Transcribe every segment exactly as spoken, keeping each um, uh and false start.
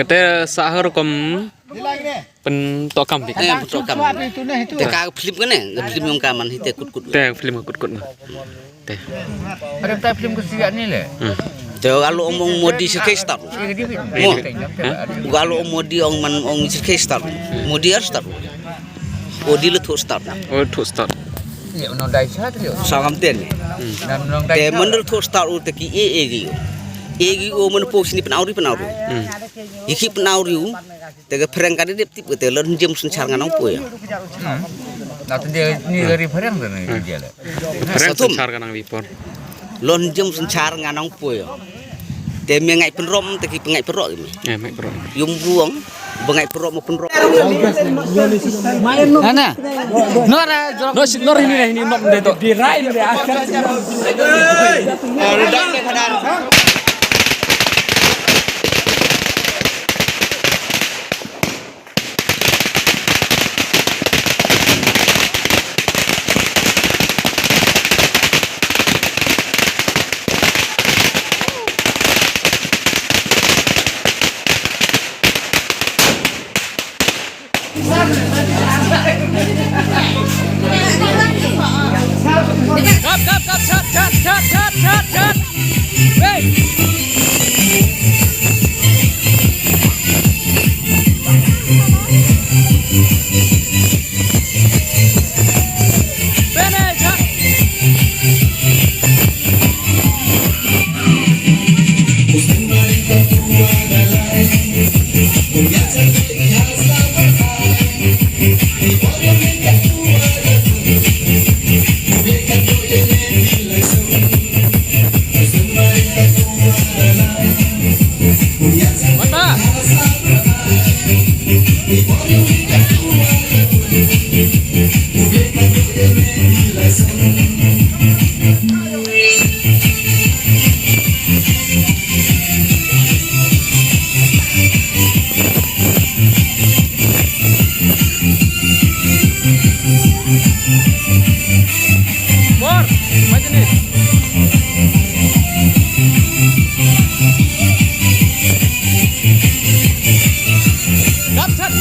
Kata sahar kom pyntoh kam pik. Eh, pyntoh kam. Te ka film kane, ka film yong ka man hi te kut kut. Te film kut kut na. Te. Ada tai film ke siap ni le. Hmm. Te kalau omong Modi sirkai start. Mo. Kalau Modi ong man ong sirkai start. Modi ar start. Modi le thuh start na. Oh, thuh start. Iya, unong dai chat le. Sangam ten. Hmm. Te mandal thuh start u te ki e e gi. E gi u man po sini penauri penauri. Hmm. Iki penauri u. Te ka prank ka dep tip te lon jem synshar ngan ong poi. Hmm. Na tu dia ni dari prank tu ni dia le. Prank synshar ngan ong poi. Lon jem synshar ngan ong poi. Te me ngai pynrom te ki ngai pynrok me. Eh, ngai pynrok. Yum buong. Ba ngai pynrok mo pynrok. Ana. Nora. No, si nor ini ini nom de to. Di rai de akan. Kap, kap, kap, chat, chat, chat, chat, chat, chat. Hey. Bor, macam ni. Gap, gap.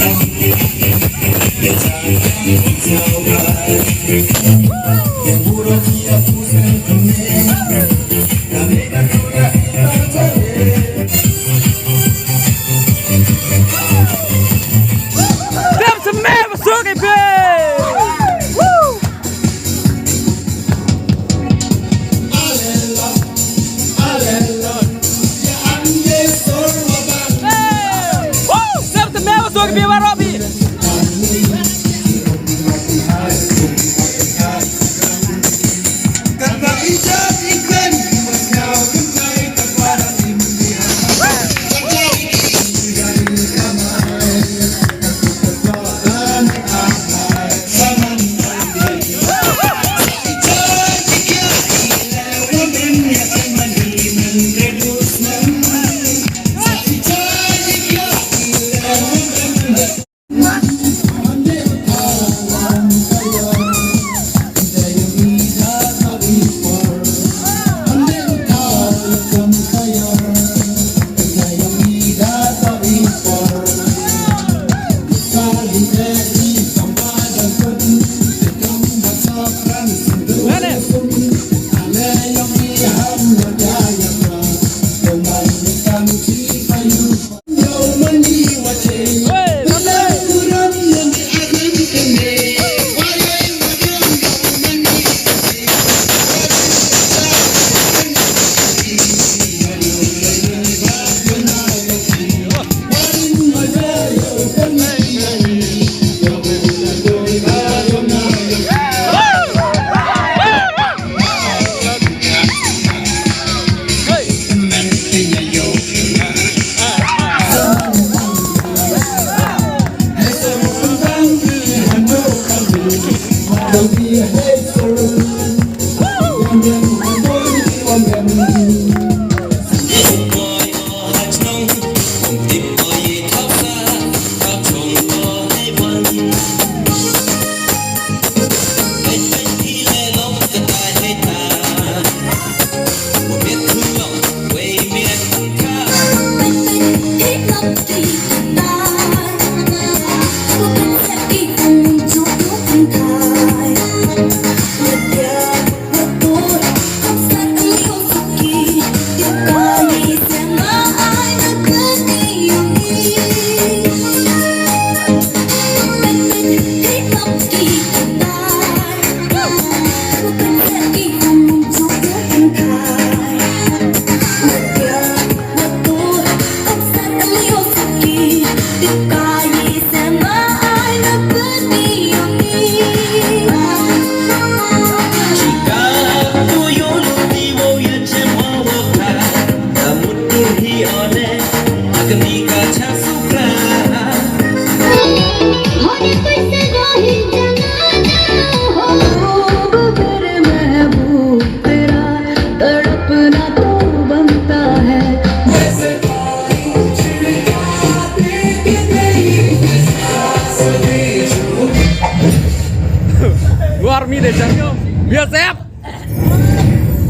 B S F.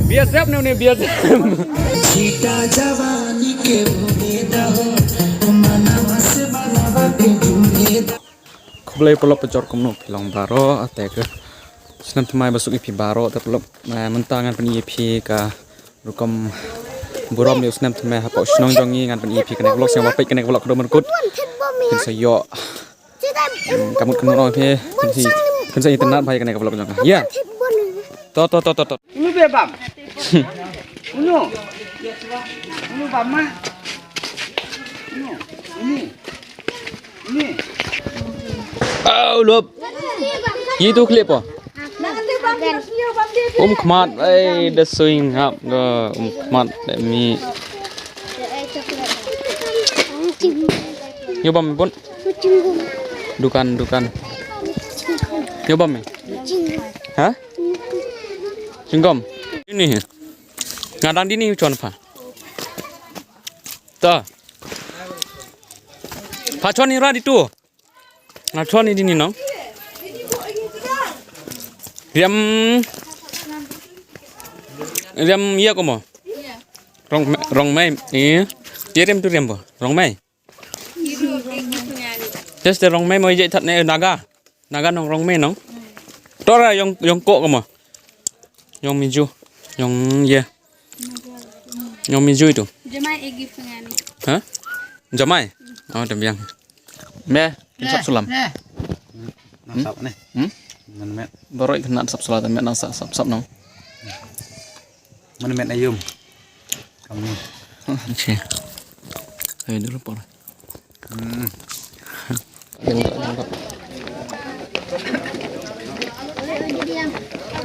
B S F ne, ne B S F. Khublei paralok, pajor kumno phi long baroh, te ka snem thymmai basuk ïa phi baroh, te paralok, eh, mynta ngan pyni ïa phi ka rukom burom ïa u snem thymmai hapoh shnong jong ngi, ngan pyni ïa phi kane ka vlog, sngewbha peit kane ka vlog haduh myrkut. Phin sa ïoh, hmm, ka mut ka nong phi, phin sa, phin sa internet bha ïa kane ka vlog jong nga. Ïa. To, to, to, to, to. Unu be bam. Unu. Unu bam ma. Unu. Unu. Unu. Au lop. Yi tu klip po. Um khmat, ai da swing hap ga um khmat da mi. Yo bam pun. Dukan, dukan. Yo bam mi. Ha? Chingom. Ini. Ngadang dini chon pha. Ta. Pha chon ni ra di tu. Nga chon ni dini nong. Riam. Riam ïa ko mo. Rong, rong mai. Ïa. Ïa riam tu riam bo. Rong mai. Just rong mai mo ïa that ne Naga. Naga nong rong mai nong. Tora yong, yong ko ko mo. Yong miju. Yong ye. Yong miju itu. Jamai egi pengani. Ha? Jamai. Oh, demiang. Me, sap sulam. Nang sap ne. Hmm? Nang met. Boroi kena sap sulam, met nang sap, sap, sap nong. Mana met ayum. Kami. Oke. Ayo dulu por. Hmm. Yang tak, yang tak.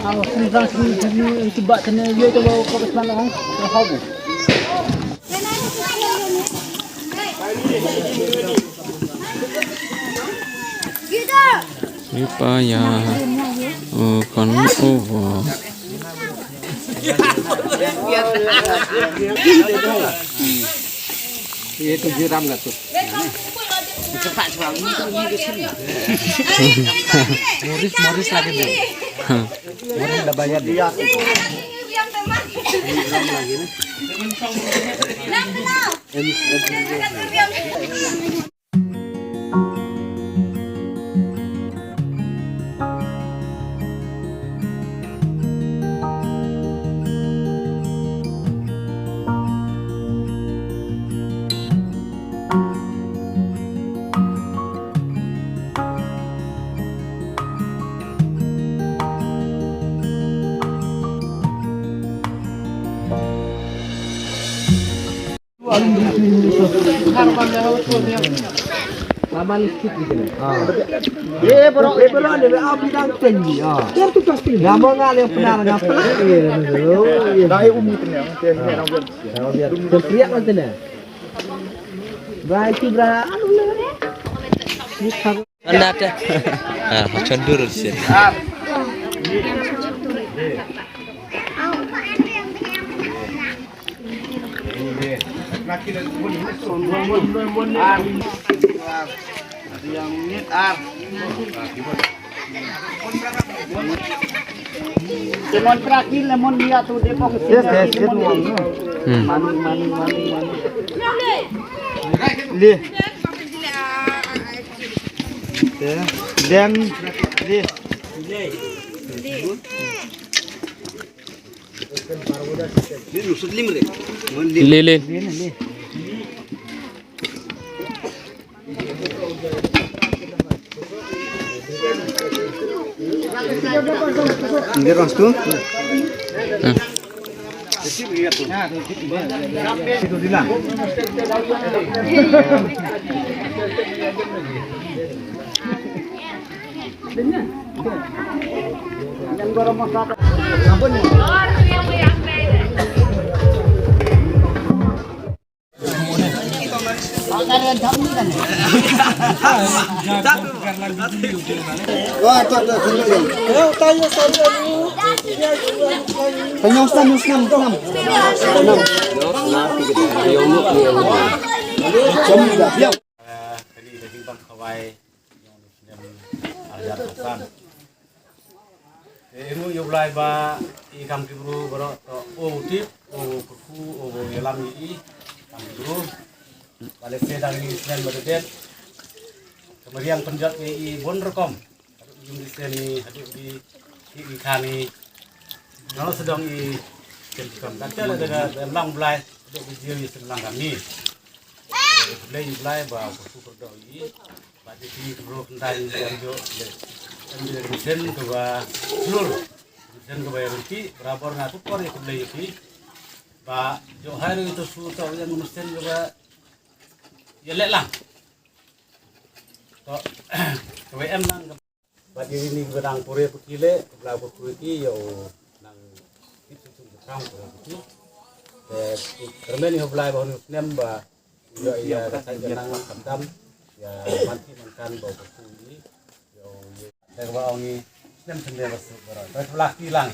Awas, ni kan sini, sini, itu bak sini, dia tu bawa ke sana, kan? Ke habu. Ipaya. Oh, kan, oh, oh. Ye tu jiram lah tu. Moris, Moris lagi tu. Moris dah bayar dia. Jiram lagi ni. Anda te. Ah, macam dulu sih. Lemon terakhir, lemon dia tu dia pun. Yes, yes, yes. Hmm. Mani, mani, mani, mani. Lih. Deng, lih. Lih, lih. Ini ras tu. Hmm. Te ïa u Blai ba i kam ki bru baroh to u tip u kyrkhu u ïalam ïa i kam ki bru. Ba lehse dang i snem ba dep. Ka mariang pynjot ïa i bun rukom. Haduh ïa u disen i haduh i i i khan i. Nang sdang i kem kem. Kata la da da lang Blai haduh i jiw i sdang lang kami. Khublei ïa u Blai ba u kyrkhu kyrdoh ïa i. Ba dei ki bru kyndai ïa u ïoh. Em dei ka mission kaba shlur. Mission kaba ïa ryntih, barabor nga tu por ïa khublei ïa ki. Ba ïoh hai ruh ito su to ïa mission kaba ïa leh lang. To kaba em lang. Bad ïa rini kiba dang pule puthi leh, kaba la pule puthi ïa u nang tip sum sum sum pule puthi. Te kyrmen ïa u Blai ba hun snem ba ïa ïa ka sai ka nang khamtam ïa man tip man kan ba u puthi ïa u ïa. Te kaba ong ïa snem snem ba suk ba. Te kaba la ti lang.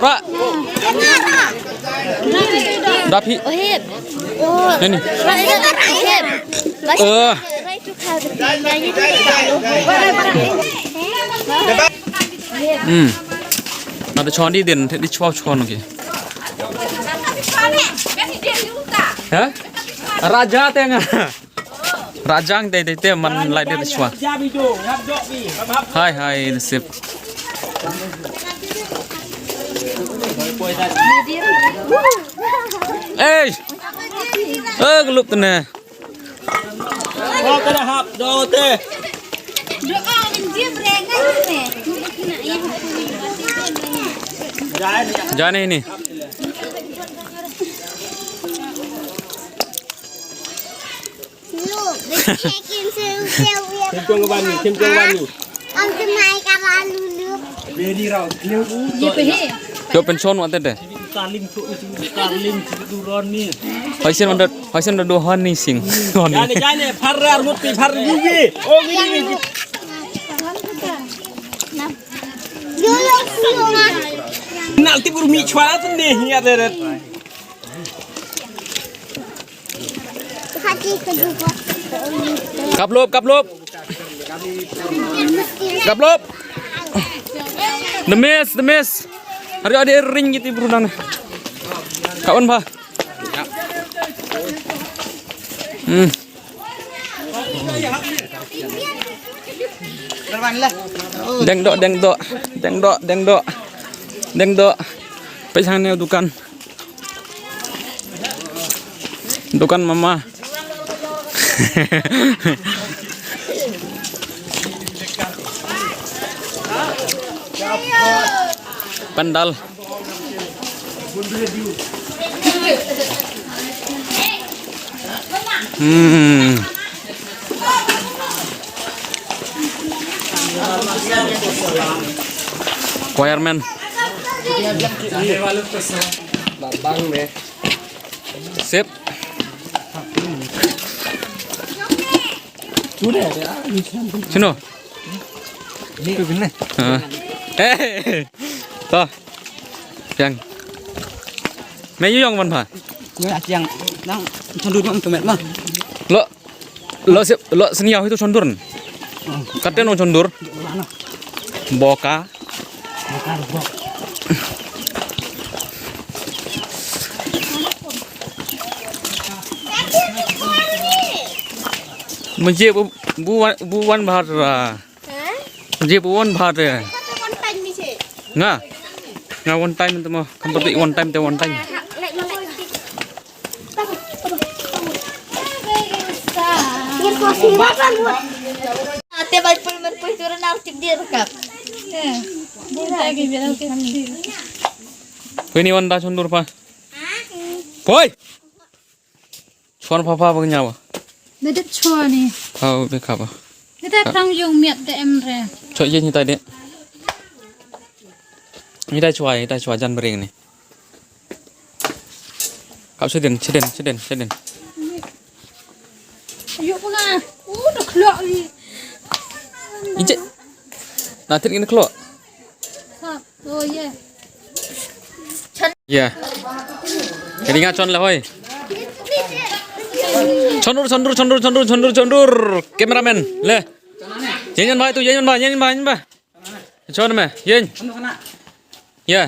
Pra. Dap hi. Ohit. Ni ni. Ohit. Eh. Hmm. Na da chon di din, di chwa chon ki. Ha? Raja te nga. Rajang te te te man lai de shwa. Hai hai nasib. Ei. Eh, glup tene. Jane ini. Look, the chicken soup. Kim jong wan ni, kim jong wan ni. Ang kumai ka ba lulu. Ready raw. Yo pension wan tete. Starling tu, Starling tu duron ni. Hoisen wan dot, hoisen dot duhon ni sing. Jane jane, phar rar mut pi phar ni. Oh ni ni. Nak tip urmi chwa tu ni ya deret. Kaplop, kaplop. Kaplop. Demes, demes. Hari ada ring gitu burunan. Kawan bah. Hmm. Deng dok, deng dok, deng dok, deng dok, deng dok. Pejang ni dukan. Dukan mama. Pandal. Hmm. Choirman. Sip. Sino? Ha. Eh. To. Yang. Me yu yang man pha. Nang chondur man tu met ma. Lo. Lo sip, lo sini ya itu chondur. Kate no chondur. Boka. Mujhe bu bu wan bahar ra. Mujhe bu wan bahar ra. Nga. Nga one time tu mo. Kam pati one time te one time. Te bai pul mer pul turun au tip dia rekap. Pui ni wan da chondur pa. Pui. Chon pa pa bang nyawa. Nadep chua ni. Au be kapa. Nita tang yung miat de emre. Chua ye ni tai de. Ni tai chua, ni tai chua jan bering ni. Kap seden, seden, seden, seden. Ayo pula. Uh, dah keluar ni. Ije. Nanti kena keluar. Kap. Oh, ya. Ya. Kini nga chon la hoi. Chondur, chondur, chondur, chondur, chondur, chondur. Cameraman, le. Yen, yen ba tu, yen, yen ba, yen, yen ba, yen ba. Chon me, yen. Ya.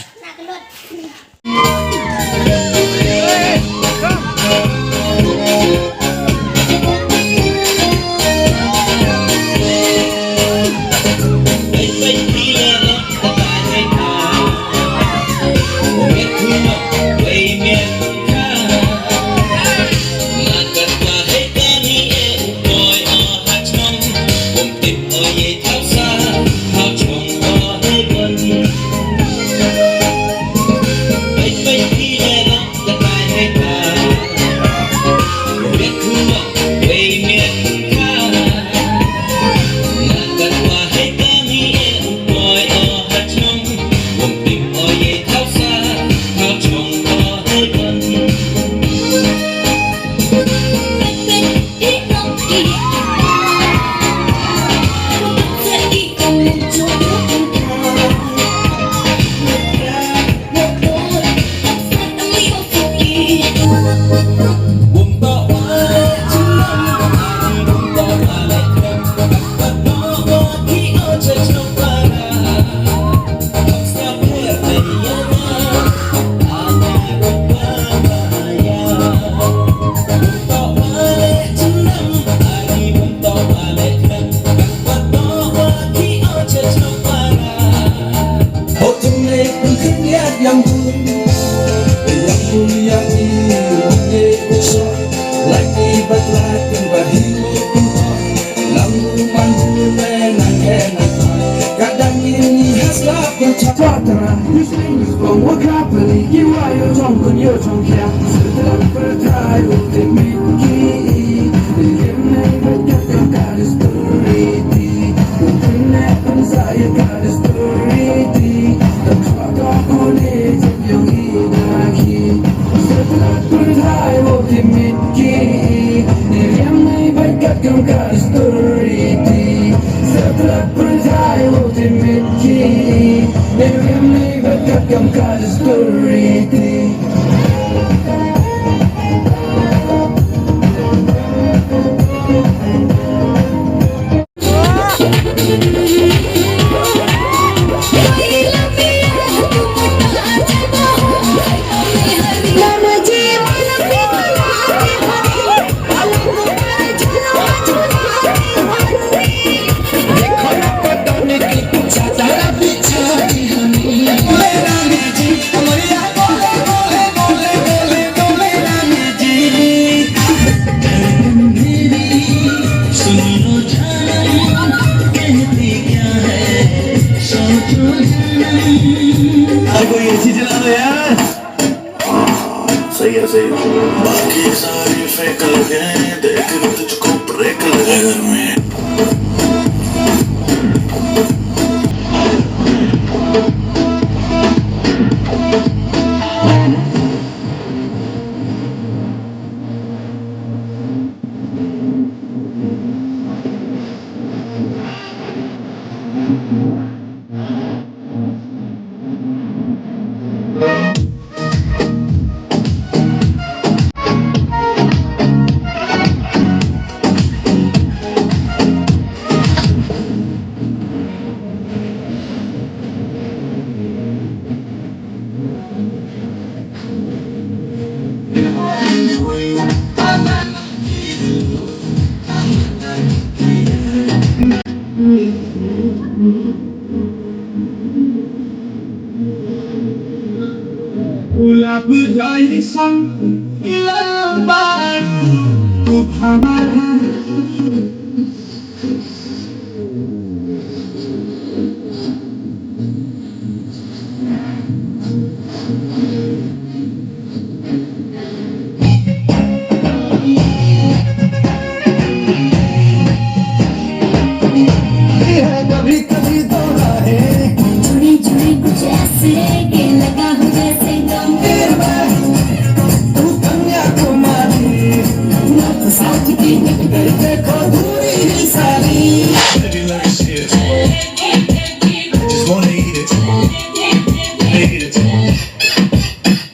अरे कोई एसी चला दो यार। सही है, सही है। बाकी सारे फेंक लगे, देख लो तुझको ब्रेक लगे घर में।